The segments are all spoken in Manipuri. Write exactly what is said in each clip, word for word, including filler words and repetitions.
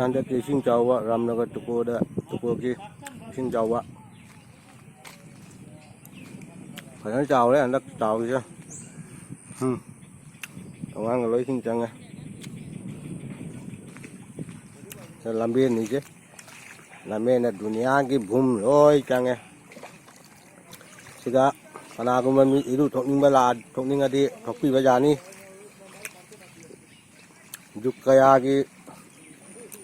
ꯍꯟꯗꯛꯀꯤ ꯏꯁꯤꯡ ꯆꯥꯎꯕ, ꯔꯥꯝꯅꯒꯔ ꯇꯨꯀꯣꯗ, ꯇꯨꯀꯣꯒꯤ ꯏꯁꯤꯡ ꯆꯥꯎꯕ꯫ ꯐꯖꯅ ꯆꯥꯎꯔꯦ ꯍꯟꯗꯛ ꯆꯥꯎꯔꯤꯁꯦ꯫ ꯎꯝ꯫ ꯑꯉꯥꯡꯒ ꯂꯣꯏ ꯏꯁꯤꯡ ꯆꯪꯉꯦ꯫ ꯁꯤ ꯂꯝꯕꯦꯟꯅꯤꯁꯦ꯫ ꯂꯝꯕꯦꯟꯗ ꯗꯨꯅꯤꯌꯥꯒꯤ ꯚꯨꯝ ꯂꯣꯏ ꯆꯪꯉꯦ꯫ ꯁꯤꯗ ꯀꯅꯥꯒꯨꯝꯕ ꯃꯤ ꯏꯔꯨ ꯊꯣꯛꯅꯤꯡꯕ ꯂꯥꯛꯑ-, ꯊꯣꯛꯅꯤꯡꯉꯗꯤ ꯊꯣꯛꯄꯤꯕ ꯌꯥꯅꯤ꯫ ꯖꯨꯛ ꯀꯌꯥꯒꯤ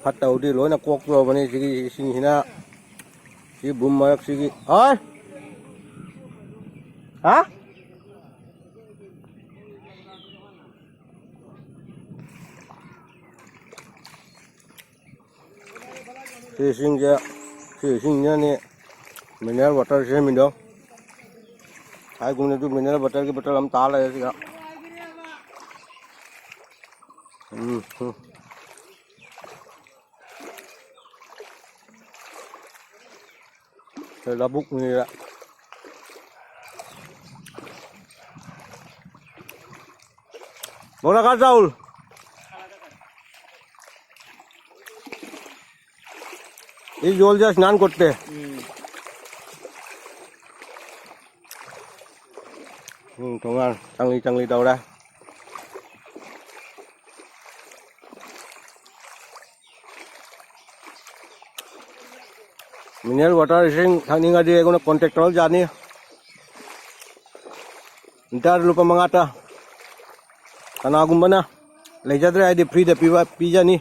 ꯐꯠꯇ ꯍꯥꯎꯗꯤ ꯂꯣꯏꯅ ꯀꯣꯛꯇꯣꯔꯕꯅꯤ ꯁꯤꯒꯤ ꯏꯁꯤꯡꯁꯤꯅ꯫ ꯁꯤ ꯚꯨꯝ ꯃꯔꯛꯁꯤꯒꯤ꯫ ꯍꯥ? ꯍꯥ? ꯁꯤ ꯏꯁꯤꯡꯁꯦ, ꯁꯤ ꯏꯁꯤꯡꯁꯤꯅꯅꯦ mineral water ꯁꯦꯝꯃꯤꯗꯣ꯫ ꯍꯥꯏꯒꯨꯝꯅꯁꯨ mineral waterꯒꯤ bottle ꯑꯃ ꯇꯥ ꯂꯩꯔꯦ ꯁꯤꯗ꯫ ꯎꯝ, ꯎꯝ꯫ ꯁꯤ ꯂꯧꯕꯨꯛꯅꯤꯗ꯫ बोला कहाँ चावल? ये जोल जा स्नान करते। ꯎꯝ, ꯇꯣꯉꯥꯟ ꯆꯪꯂꯤ ꯆꯪꯂꯤ ꯇꯧꯔꯦ꯫ Mineral water ꯏꯁꯤꯡ ꯊꯛꯅꯤꯡꯉꯗꯤ ꯑꯩꯉꯣꯟꯗ contact ꯇꯧꯔ ꯌꯥꯅꯤ꯫ Litre ꯂꯨꯄꯥ ꯃꯉꯥꯇ꯫ ꯀꯅꯥꯒꯨꯝꯕꯅ ꯂꯩꯖꯗ꯭ꯔꯦ ꯍꯥꯏꯗꯤ freeꯗ ꯄꯤꯕ, ꯄꯤꯖꯅꯤ꯫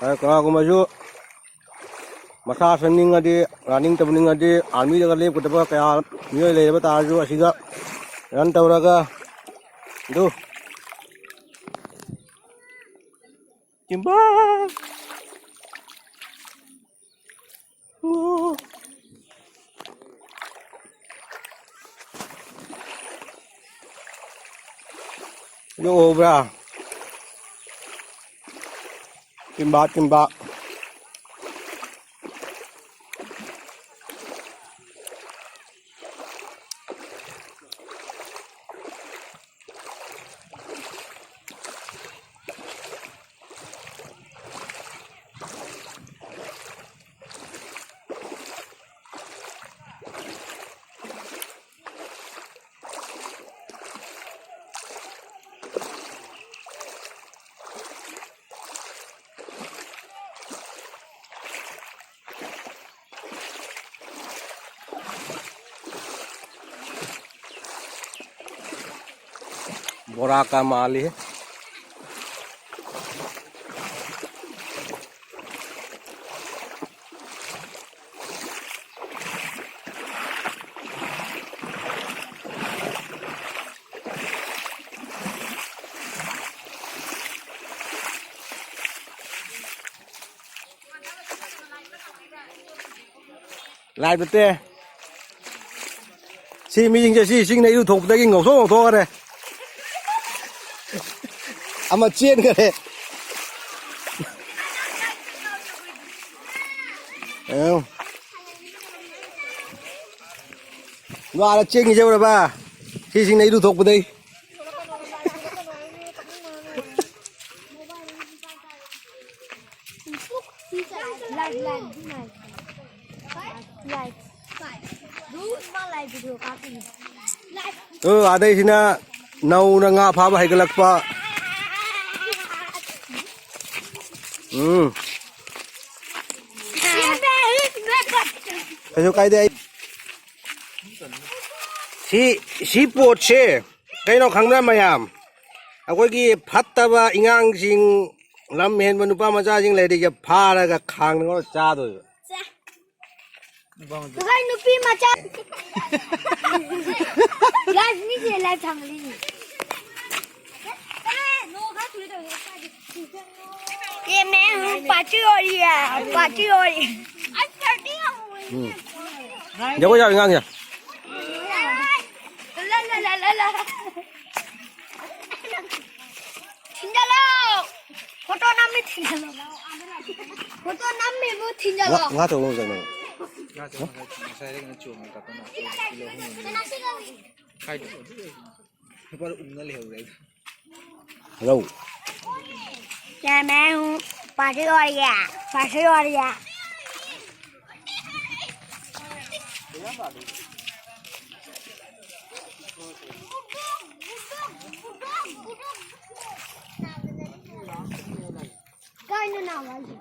ꯑꯗ ꯀꯅꯥꯒꯨꯝꯕꯁꯨ ꯃꯁꯥ ꯁꯦꯝꯅꯤꯡꯉꯗꯤ, running ꯇꯧꯅꯤꯡꯉꯗꯤ, armyꯗꯒ ꯂꯦꯞꯀꯗꯕ ꯀꯌꯥ ꯃꯤꯑꯣꯏ ꯂꯩꯔꯕ ꯇꯥꯔꯁꯨ, ꯑꯁꯤꯗ run ꯇꯧꯔꯒ ꯑꯗꯨ ꯆꯤꯝꯕꯥ꯫ ꯑꯣ꯫ ꯑꯗꯨ ꯎꯕ꯭ꯔꯥ? ꯇꯤꯝꯕꯥ, ꯇꯤꯝꯕꯥ꯫ ꯕꯣꯔꯥ ꯀ ꯃꯥꯜꯂꯤꯍꯦ꯫ ꯂꯥꯏꯠ ꯅꯠꯇꯦ꯫ ꯁꯤ ꯃꯤꯁꯤꯡꯁꯦ ꯁꯤ ꯏꯁꯤꯡꯅ ꯏꯔꯨ ꯊꯣꯛꯄꯗꯒꯤ ꯉꯧꯊꯣꯛ ꯉꯧꯊꯣꯛꯈ꯭ꯔꯦ꯫ ꯑꯃ ꯆꯦꯟꯈ꯭ꯔꯦ꯫ ꯑꯦ꯫ ꯅꯨꯄꯥꯅ ꯆꯦꯟꯈꯤꯁꯦ ꯎꯔꯕ? ꯁꯤꯁꯤꯡꯅ ꯏꯔꯨ ꯊꯣꯛꯄꯗꯩ꯫ Light, light, light. Light. Light. ꯑꯣ, ꯑꯗꯩꯁꯤꯅ ꯅꯧꯅ ꯉꯥ ꯐꯥꯕ ꯍꯩꯒꯠꯂꯛꯄ꯫ ꯎꯝ꯫ ꯀꯩꯁꯨ ꯀꯥꯏꯗꯦ꯫ ꯑꯩ ꯁꯤ, ꯁꯤ ꯄꯣꯠꯁꯦ ꯀꯩꯅꯣ ꯈꯪꯕ꯭ꯔꯥ ꯃꯌꯥꯝ? ꯑꯩꯈꯣꯏꯒꯤ ꯐꯠꯇꯕ ꯏꯉꯥꯡꯁꯤꯡ, ꯂꯝ ꯍꯦꯟꯕ ꯅꯨꯄꯥ ꯃꯆꯥꯁꯤꯡ ꯂꯩꯔꯤꯁꯦ ꯐꯥꯔꯒ ꯈꯥꯡꯗ ꯉꯧꯔ ꯆꯥꯗꯣꯏꯕ꯫ ꯉꯁꯥꯏ ꯅꯨꯄꯤ ꯃꯆꯥ꯫ ꯂꯥꯏꯐ ꯃꯤꯁꯦ ꯂꯥꯏꯐ ꯊꯝꯕꯅꯤꯅꯦ꯫ ये मैं हूँ पाची और ये पाची और ये। ꯎꯝ꯫ ꯌꯥꯎ, ꯌꯥꯎ, ꯉꯥꯡ ꯌꯥ꯫ ला, ला, ला, ला, ला। ꯊꯤꯟꯖꯜꯂꯣ꯫ ꯐꯣꯇꯣ ꯅꯝꯃꯤ ꯊꯤꯟꯖꯜꯂꯣ꯫ ꯐꯣꯇꯣ ꯅꯝꯃꯤꯕꯨ ꯊꯤꯟꯖꯜꯂꯣ꯫ ꯉꯥ, ꯉꯥ ꯊꯣꯡꯕ ꯆꯪꯉꯦ꯫ ꯉꯥ ꯊꯣꯡꯕ ꯉꯁꯥꯏ, ꯉꯁꯥꯏꯗꯒꯤ ꯆꯣꯡꯉꯦ ꯀꯥꯞꯄ ꯉꯥ ꯀꯤꯂꯣ ꯑꯍꯨꯝ ꯑꯣꯏꯔꯝꯒꯅꯤ꯫ ꯀꯥꯏꯗ? ꯂꯨꯄꯥꯗꯣ ꯎꯪꯉ ꯂꯩꯍꯧꯔꯦ꯫ ꯍꯜꯂꯣ꯫ क्या मैं हूँ पार्टी वाली है, पार्टी वाली है। ꯀꯥꯏꯅ ꯅꯥꯕ ꯍꯥꯏꯁꯦ?